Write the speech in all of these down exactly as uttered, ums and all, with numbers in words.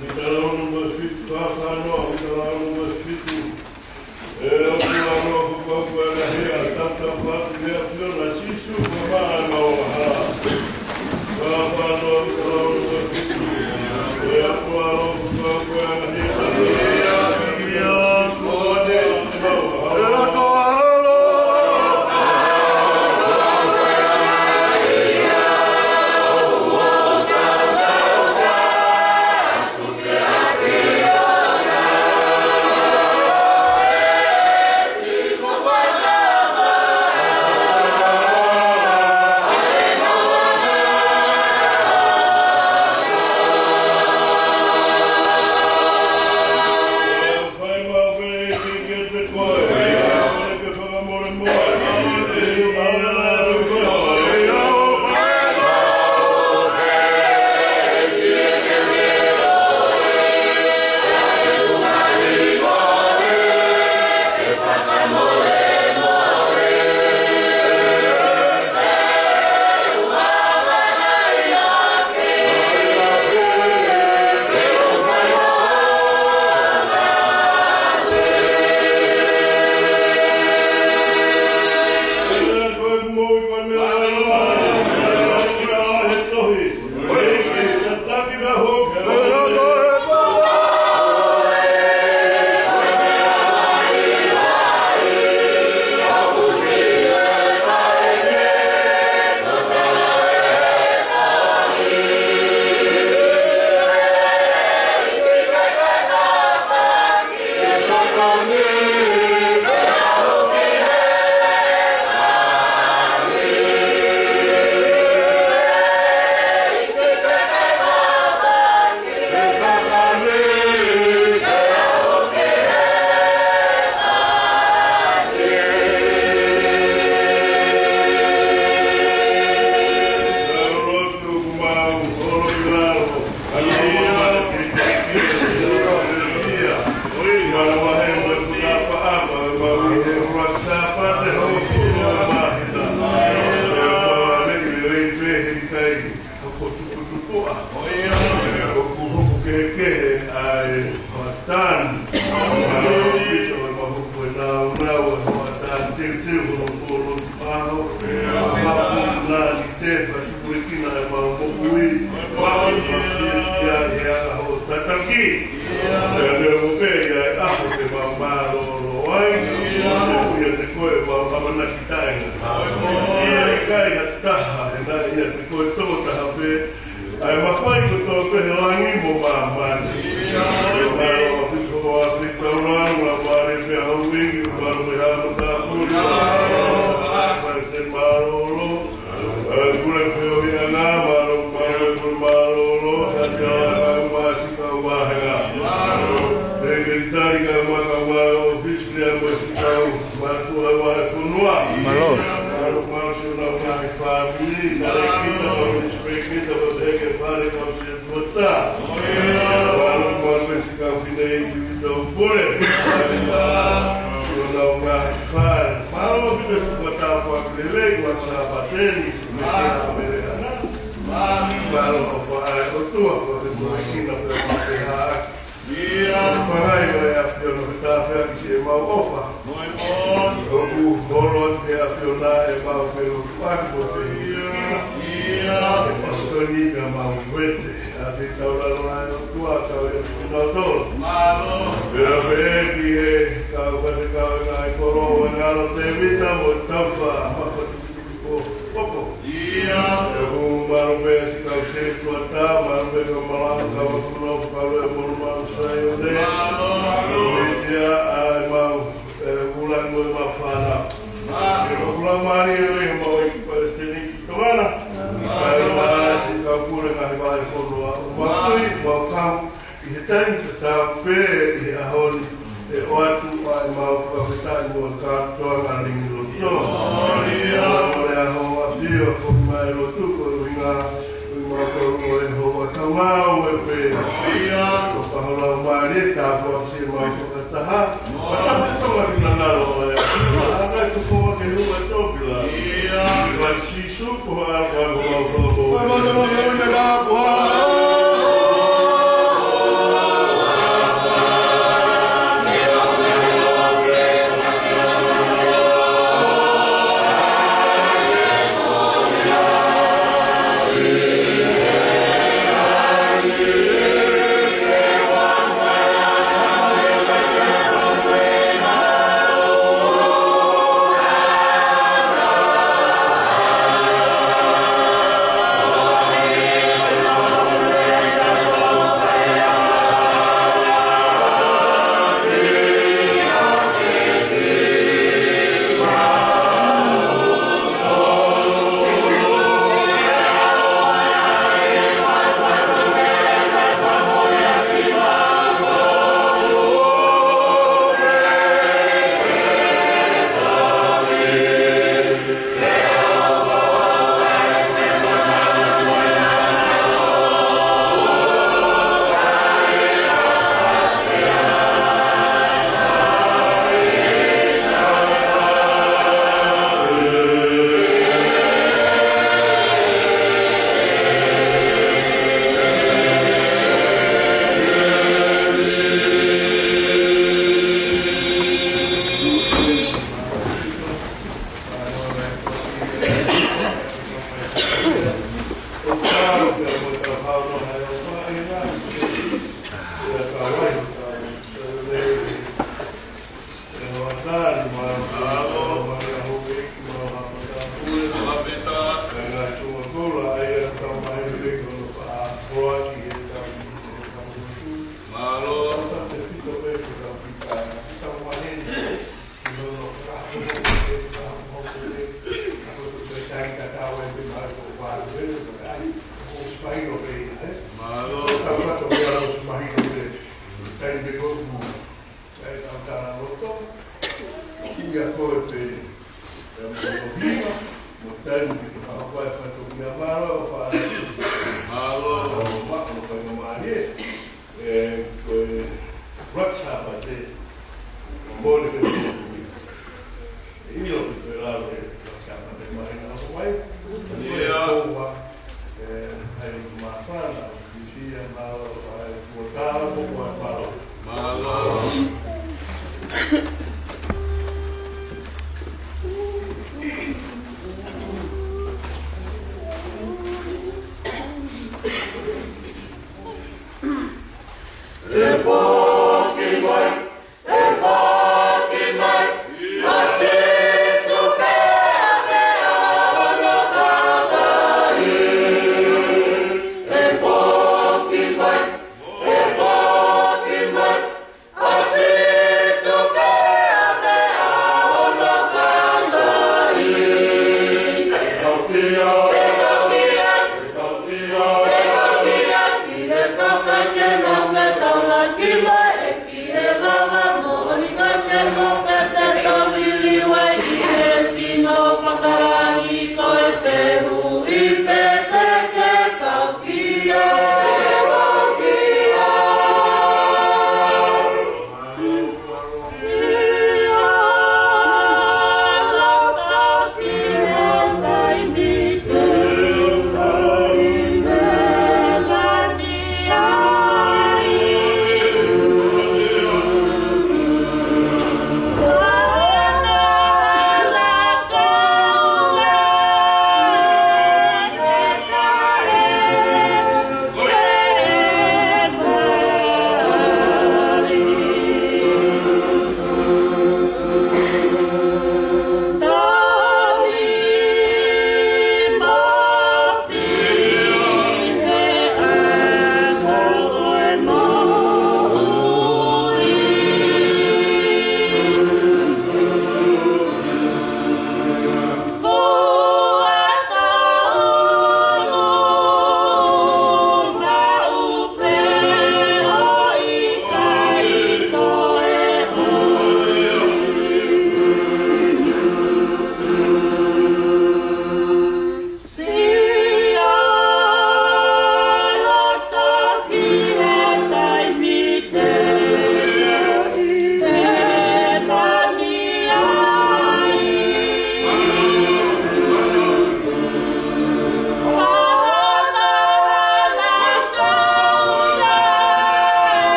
Mitalaunu mo e fitu, fāfānoa, mitalaunu mo e fitu. ʻE ʻOtua ʻaloʻofa, ko e ngaahi ʻa e tautau fatu ia pio na Sīsū, ko e maʻa ʻemau hala. Fāfānoa, mitalaunu mo e fitu. ʻE ʻOtua ʻaloʻofa, ko e ngaahi ʻa e Ko tukutuku ʻa. ʻOku hopo kehekehe ʻa e hoʻatā ni. ʻOku ʻi ai e mahuku e naunau e hoʻatā ni, teuteu hono polo ʻaho. Mapu na ni te fakatuʻuekina ʻemau moʻui. Mapu na ni te ia e anga hoʻo tataki. Pea leo mo pē ia e ʻaho te mau mālōlō ai. ʻIate koe ʻemau ʻamanaki taʻengata. ʻIkai ha taha, he naʻe ʻiate koe tokotaha pē. ʻA e mafai kotoa pē he langi mo māmani. ʻIo mālō ʻaupito ʻa e fitaulanga, mālō pē ʻa e uingi, mālō pē ʻa e tāpuni. Mālō pē mālōlō. ʻA e kule feohiʻanga, mālō, mālō pē mālōlō. ʻA e ʻaʻau masi kau māhenga. Sekelitali kau maka mālō, ʻōfisi lea mo e fitau. Mātuʻa ʻo e fonua. Mālō. Mālō, mālō siʻonau ngaahi fāmili, talēkita, mo e sipeikita, mo e heke fale kau setuata. Mālō, mālō siʻi kau fine ʻi Tupou Pule. Mālō, siʻonau ngaahi fale. Mālō ʻaupito siʻi fakatāpuaki lelei ʻo e Sāpate ni, siʻi meʻa mele ana. Mālō ʻofa ʻa e ʻOtua, ko e tuʻu ʻi Sina pea mo e hā. ʻIo. Pangai ʻo e ʻAfiona, ko e tāpuaki siʻemau ʻofa. Moʻoni. ʻOku holo atu ʻe he ʻAfiona ʻemau feʻofaʻaki mo e feʻofaʻaki. ʻIo. ʻE pasitoni pea mau vete. ʻA e fitaulanga ʻa e ʻOtua, kau ia kinautolu. Mālō. Pea pehē ki he kau faifekau ʻo e ngaahi kolo, ʻo e ngalo Tēvita mo Taufa, Mafatu. Ko, ko, ko. ʻIo. ʻOku mālō pē siʻi kau setuata, mālō pē kau malanga, kau ʻafunua, kau lea mo e maʻu Saione. Mālō. Mālō. Meʻa ʻa e mau, ē, ula mo e mau fānau. Mālō. ʻOku laumālie lelei ʻemau ʻEiki Palesiteni Tonga na. Mālō. Kae ʻumaʻā siʻi kau pule ngaahi vahefonua. Mālō. Mālō, mau kau ʻi he taimi tatau pē ʻi he ʻaho ni, ʻe ʻoatu ʻa ʻemau fakafetaʻi mo e kātoanga lingiloto.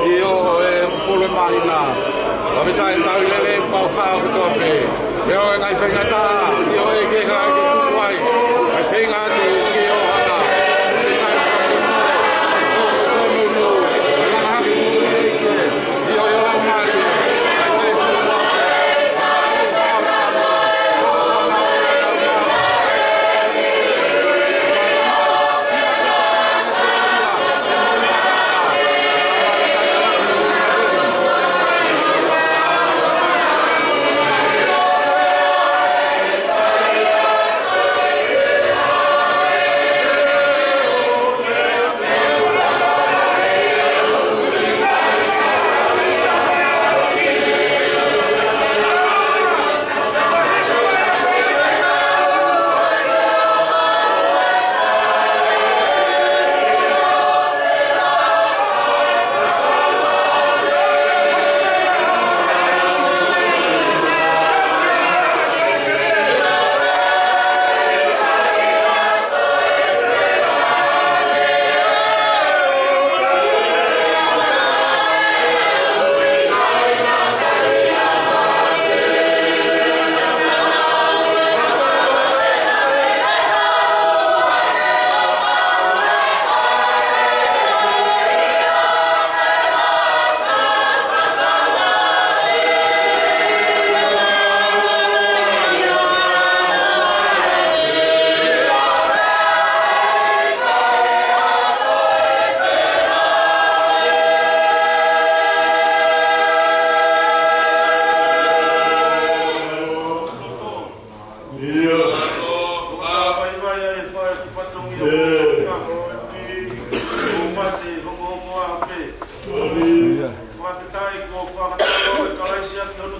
ʻIo, ʻe pule mahina. Fakafetaʻi, tau lele pau hao kotoa pē. ʻIo, ʻe ngaahi faingataʻa, ʻio, ʻe ke ngaahi ke tuku ai. ʻE feinga atu ke ʻohana.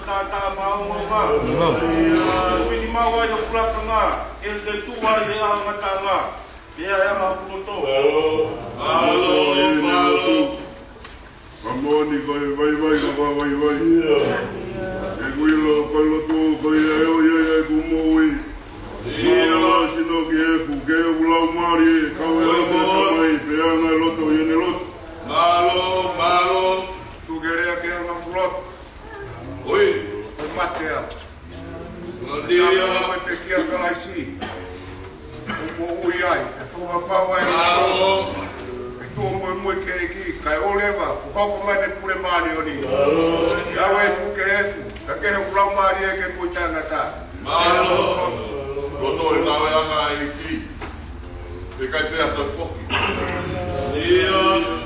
Tata mau mau. Pini mau ai o pulakanga, el te tu ai e anga tanga. Ia, ia, mau kumoto. Mālō, mālō. Ka moʻoni ko e vaivai, ka vaivai. ʻEku ʻilo ko e lotu, ko ia ʻe ʻoia ʻeku moʻui. Mālō sino ki he efu, ke u lau mari, ka u e lotu mai, pe anga loto, ʻi heʻene lotu. Mālō, mālō. Tuku ke lea ke anga lotu. ʻOi. Ko e mate au. Ko e pekia Kalaisi. ʻOku ou ui ai, ʻe fakapapau ai. Mālō. ʻE tuʻu muimui ki he ʻEiki, kae ʻoua leva kuo hoko mai ʻene pule māʻoniʻoni. Mālō. Ia ʻe fuke efu, ka ke he kulau mālie ke mui tangata. Mālō. Ko e ngāue ʻa e ʻEiki. ʻIkai pē ʻa e foki. Ia,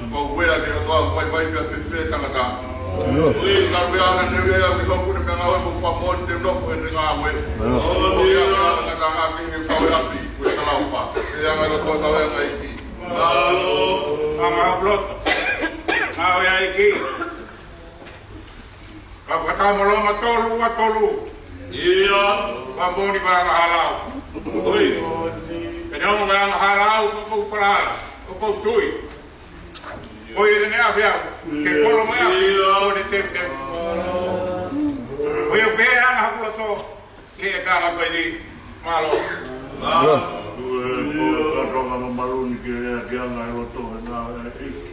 ko e ʻuhinga ke ʻoua ʻe vaivai pea fēfē tangata. ʻIo. ʻOi, ka pea ana ne vea au ki hoku ne meʻangāue mo fakamoʻoni te nofo ʻene ngāue. ʻIo. ʻOi, ia, tangata ngā ki he kau ʻapi, ko e talaufa. Ke anga loto ngāue ʻa e ʻEiki. Mālō. Anga loto. Ngāue ʻa e ʻEiki. Ka fakatāmolonga tolu ua tolu. Ia. Fakamoʻoni fakaangahala au. ʻOi. Pea neongo fakaangahala au, ʻoku ou falala, ʻoku ou tui. ʻOi, ʻene ʻave au ke kolo mai au. Ia. ʻOi, ne tete. ʻOi, ʻo pē anga haku loto. Ke e kala pē ni. Mālō. Ia. Tuku e koloa ka tonga mamalu ni ke lea ke anga e loto he ngāue ʻa e ʻEiki.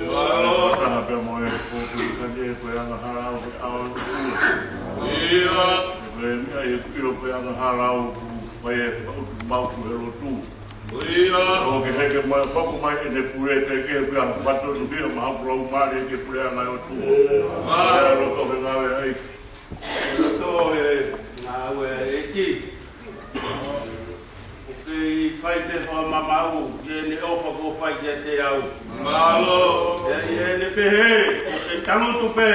Mālō. Taha pea mo e potu i kane ko e angahala au he ʻao ʻo e ʻOtua. Ia. Ko e meʻa ʻoku ou ʻilo ko e angahala au ʻoku fai e fakaʻutumauku he lotu. Ia. ʻOku ke heke mai, hoko mai ʻene pule ke ke pea fakatonu hia maha pulau mare ke pule anga e ʻOtua. Mālō. Pea loto he ngāue ʻa e ʻEiki. Loto he ngāue ʻa e ʻEiki. ʻOku kei fai pē fakamamaʻu, ʻi heʻene ʻofa kuo fai kiate au. Mālō. ʻI heʻene pehē, ʻoku kei tangutu pē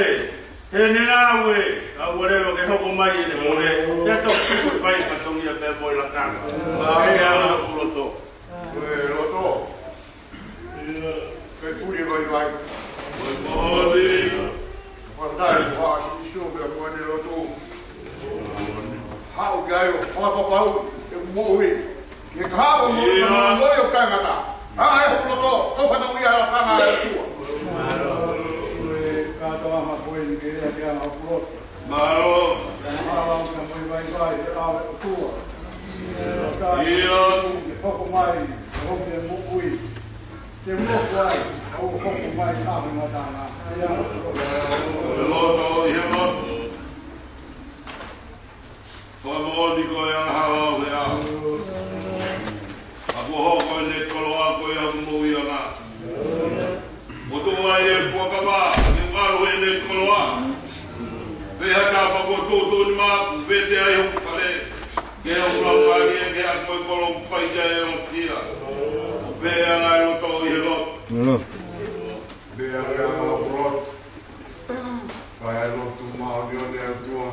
heʻene ngāue, kae ʻoua leva ke hoko mai ʻene pule. Te tau tuku fai fatongia pē mo e lakanga. Mālō. ʻE anga loto. ʻE loto. Ke puli vaivai. Moʻoni. Fakafetaʻi ʻa Sīsū pea mo ʻene lotu. Haʻu ki ai ʻo fakapapauʻi ʻeku moʻui. Ke ka haʻu mo e moʻui ʻo taʻengata. ʻA e hoku loto, ko fana ui ala kanga e tua. Mālō. Kātoa ma koe ni ke lea ke anga hoku loto. Mālō. Mālō, ka moʻui vaivai, ʻe ʻave ʻOtua. Ia. Ke hoko mai, ke hoko mai moʻui. Ke moko ai, ʻo hoko mai ʻa e ngataʻanga. Ia. Loto, ia loto. Fakamoʻoni ko e angahala au he ʻao. ʻA kuo hoko ʻene koloa ko ia ʻoku moʻui ʻana. Mo tuʻu ai e fuakava, ke ngalu ʻene koloa. Pea ka pa ko tuʻutuʻuni ma, vete ai hoku fale. Ke hoku laumālie, ke ako e kolo fai ai e ʻokia. ʻO pea ngai loto ʻi he loto. Mālō. Pea ngai loto. Kae lotu māʻoniʻoni ʻa e ʻOtua.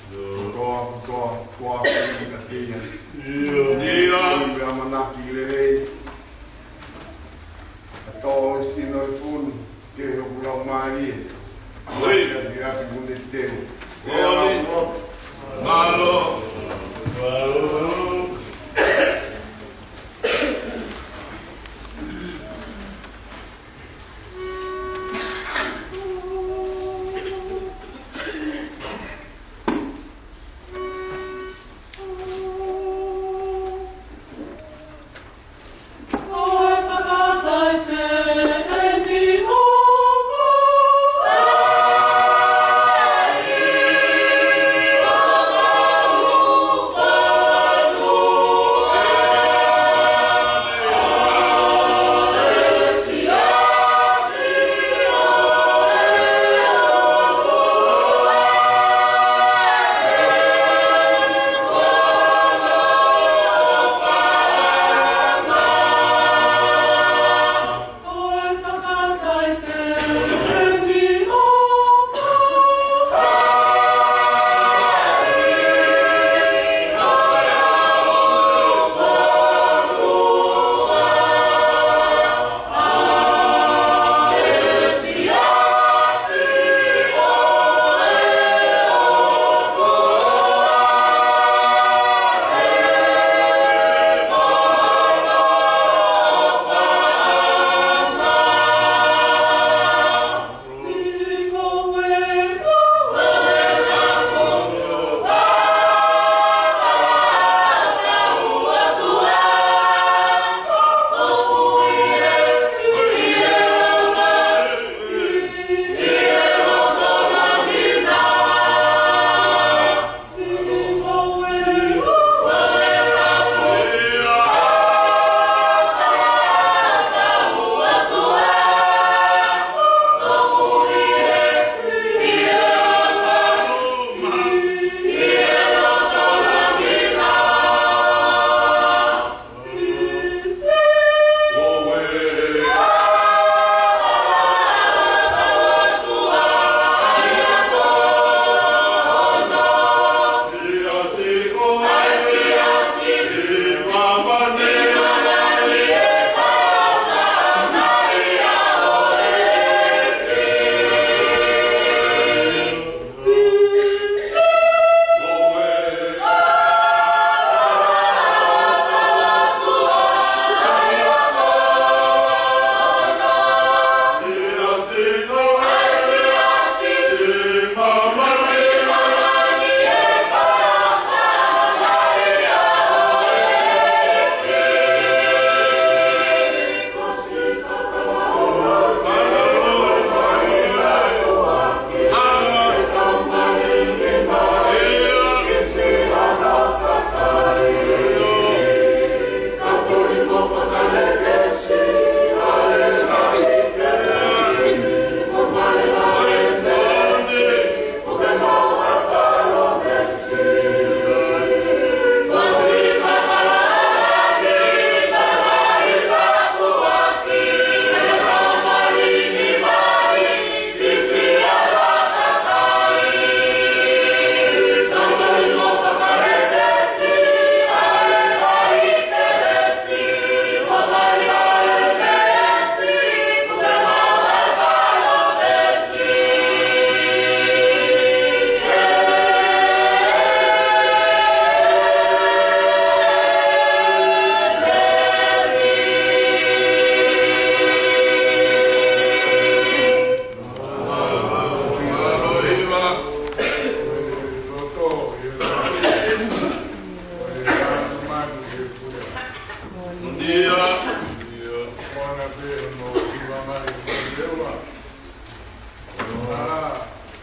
Kotoa, kotoa, kotoa, kotoa, kotoa. Ia. Ia. Ia, ʻamanaki lelei. Ka tō sino i funu, ke hoku laumālie. ʻOi. Ia, ia, ki mune teu. Ia, ʻoi. Mālō. Mālō. Mālō.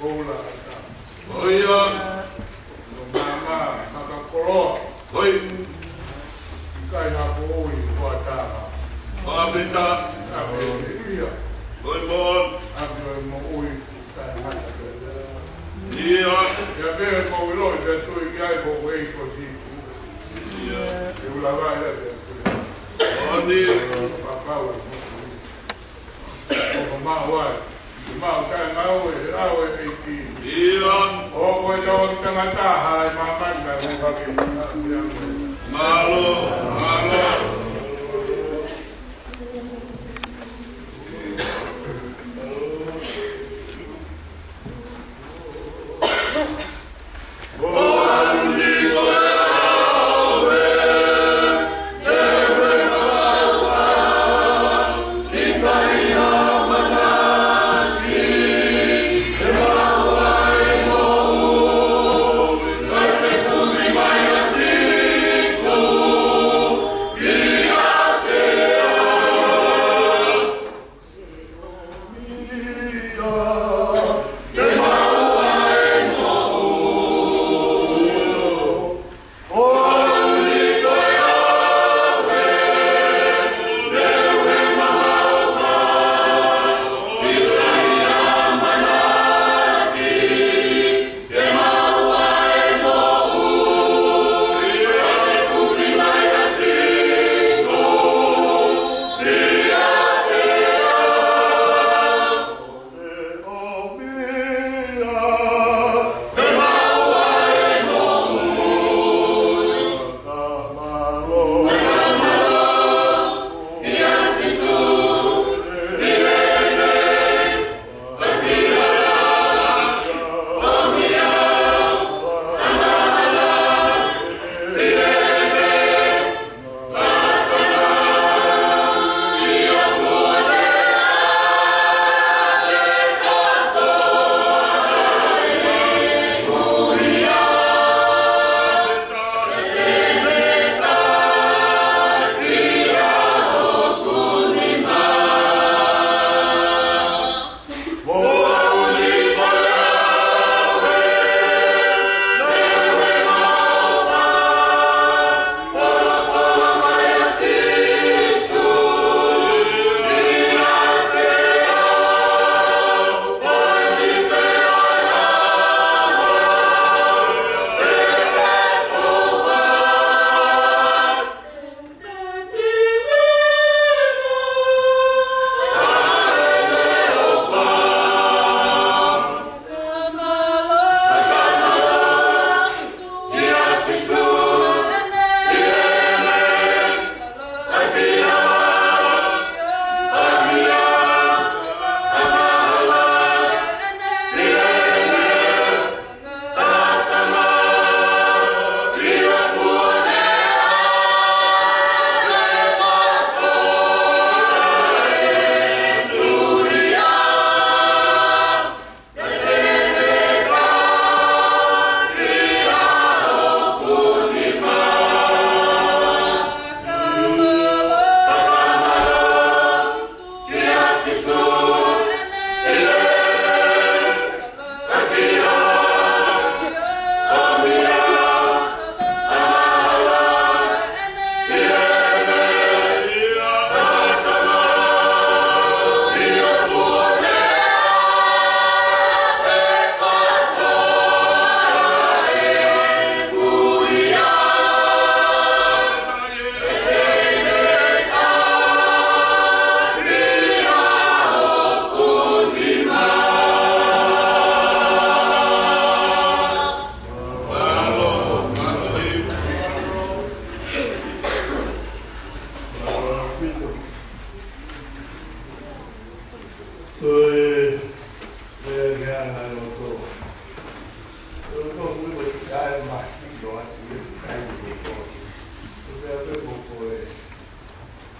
Ola ata. ʻOia. No mama, makakoloa. ʻOi. ʻIkai ha koʻoi, ko ata. Mafita. ʻApi ʻo ia. ʻOi, mon. ʻApi ʻo e moʻui. ʻIkai ha koʻoi. ʻIa. ʻIa, pea ko ilo, pea tui ki ai ko e ko si. ʻIa. E ula vai la pea tui. ʻOni. Papau e moʻui. ʻOku mau ai. Mau taʻengau e, au e ʻEiki. ʻIa. ʻOku ʻi ai e tangata ha e mamani ka me kake. Mālō, mālō.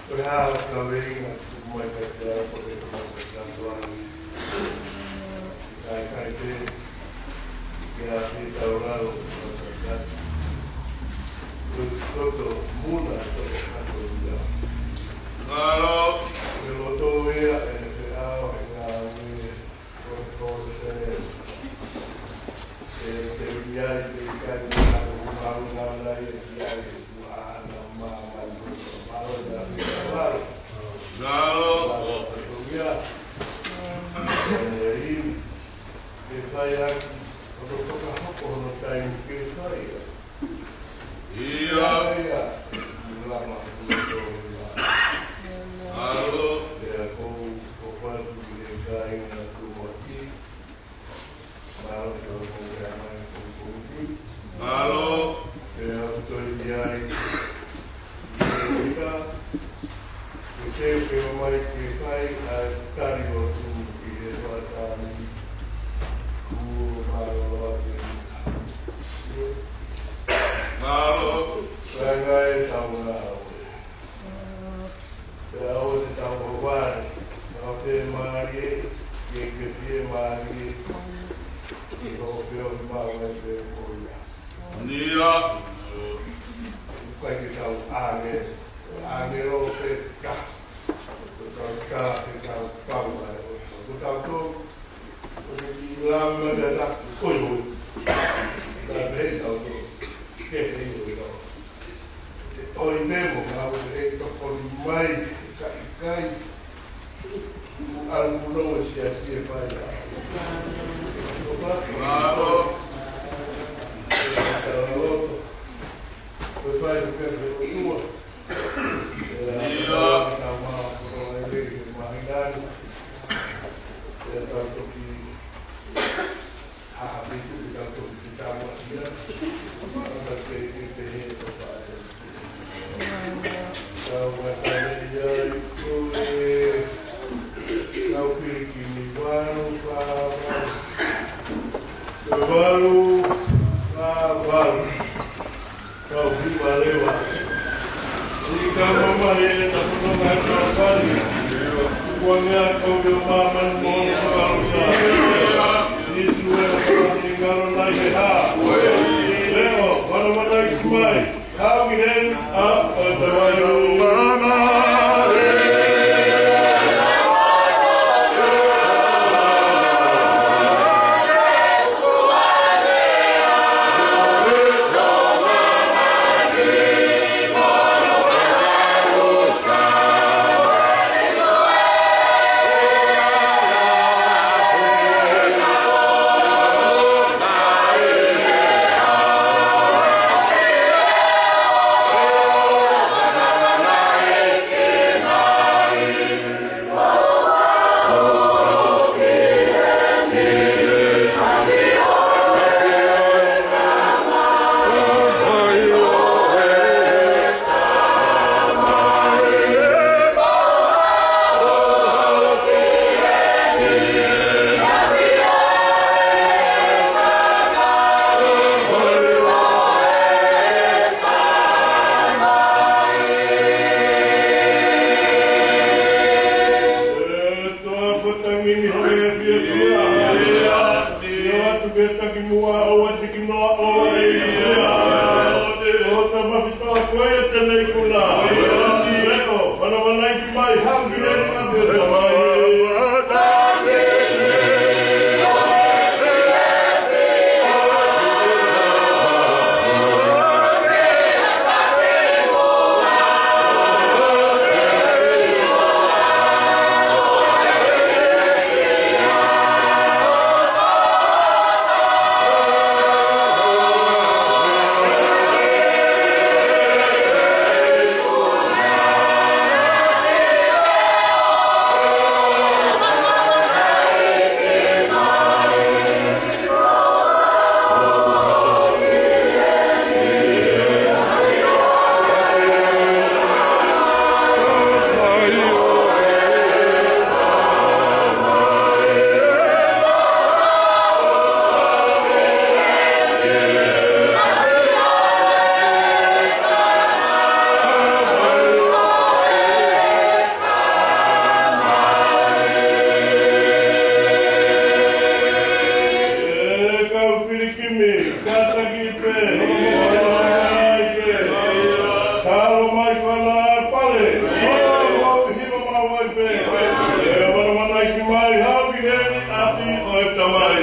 Ko e hā e kaveinga ʻoku mai kiate au, ko e kau mai kiate au. ʻIkai, ʻikai pē ke ʻi ai ha taulalo ʻo e tangata. Ko e toto muna ʻa e toko kato ia. Mālō. Ko e loto ia ʻene feʻao he ngāue ʻo e Kōsitene. ʻIa, ʻikai ke ʻi ai ha ʻuhinga ʻoku nau ʻi ai, ʻoku ʻi ai ʻa e māmani. Mālō e ʻapi, mālō. Mālō. Mālō e fatongia. ʻE, ʻi, ke fai ʻaki, ʻo tau fakahoko hono taimi ke fai ʻaki. ʻIa. ʻIa, lama, mālō. Mālō. ʻIa, ko, ko fatu ki he kāinga Tumaki. Mālō e tau kau ke ʻomai ko, ko, ko. Mālō. Pea ʻoku toe ʻi ai. Ke teu ke ʻomai ke fai ʻa e tali ʻo tuʻu ki he fakataha ni. Kuo mālōlō ʻa e. Mālō. Kāinga e tau ngāue. Pea ʻoua te tau ʻohovale, tau fiemālie, ke ke fiemālie, ʻi hoʻo feohi maʻu ai pē ko ia. ʻIa. ʻIkai ke tau ʻāngelo, ʻāngelo pē ka. Ko tau ka, ke tau pau ai, ko tau tō, ʻo te ki lama te ata, ʻoi, ʻoi. Ka pehē tau tō, ke he ʻoi tau. ʻOi, te mo ngau e tokoni mai, ka ʻikai. Ku alu kuno e siasi e fai. Mālō. Ko e fai ko ke fai ua. ʻIa. Tau mā, ko e lele, ko e mahigani. ʻIa, tau toki. ʻA, pē tuku tau toki ki tau ia. Tau ke, ke, ke he ko pa e. Tau ka tane ia i ko e. Tau pili ki ni valu, pa, pa. Ko e valu, pa, valu. Kau hiva leva. ʻI ka mamahi e ta puno ka e kau pali. Kua mea kau ke mama mo kau sa. Ni sue o kau ni ngalo nai ke ha. Leo, mana mana i mai. Kau ki heni, a, o te vai. Toa ko tangi ni hoi e fiefia. Sio atu ke taki muʻa ʻoua te kimoa ʻoua te ia. ʻO ta mafitoa ko ia te nei kuna. Leʻo, mana mana i ki mai hau ki heni ka te tamai. ʻE kau pilikimi, kātaki pē, hono moʻoni mai pē. Kalo mai ko ana pale, hono moʻoni hiva mau ai pē. ʻE mana mana i ki mai, hau ki heni, ʻapi ʻo e tamai.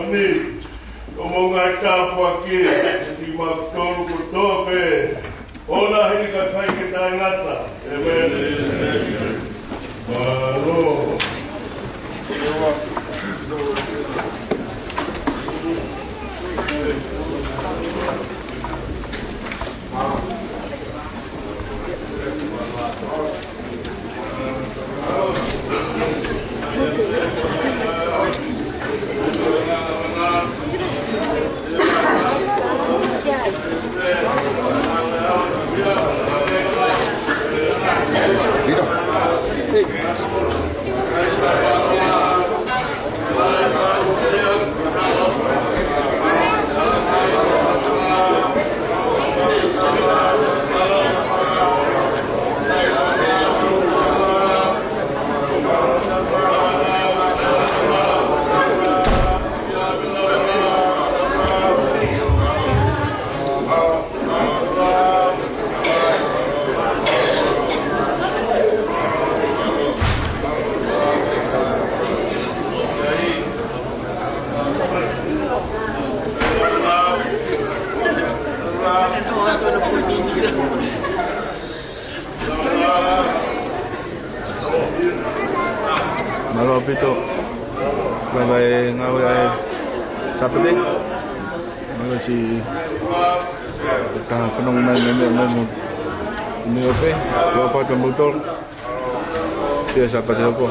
Ni, ko e moʻunga e tāpuaki, ʻiate kimautolu kotoa pē. ʻOna hili ka fai ke taʻengata. ʻĒmeni. Mālō. Mālō ʻaupito. Lava e ngāue ʻa e Sāpate. Mālō siʻi taha fanongo mai mei, mei, mei, mei ope. Lava fai pē mautolu. Pea Sāpate hoko.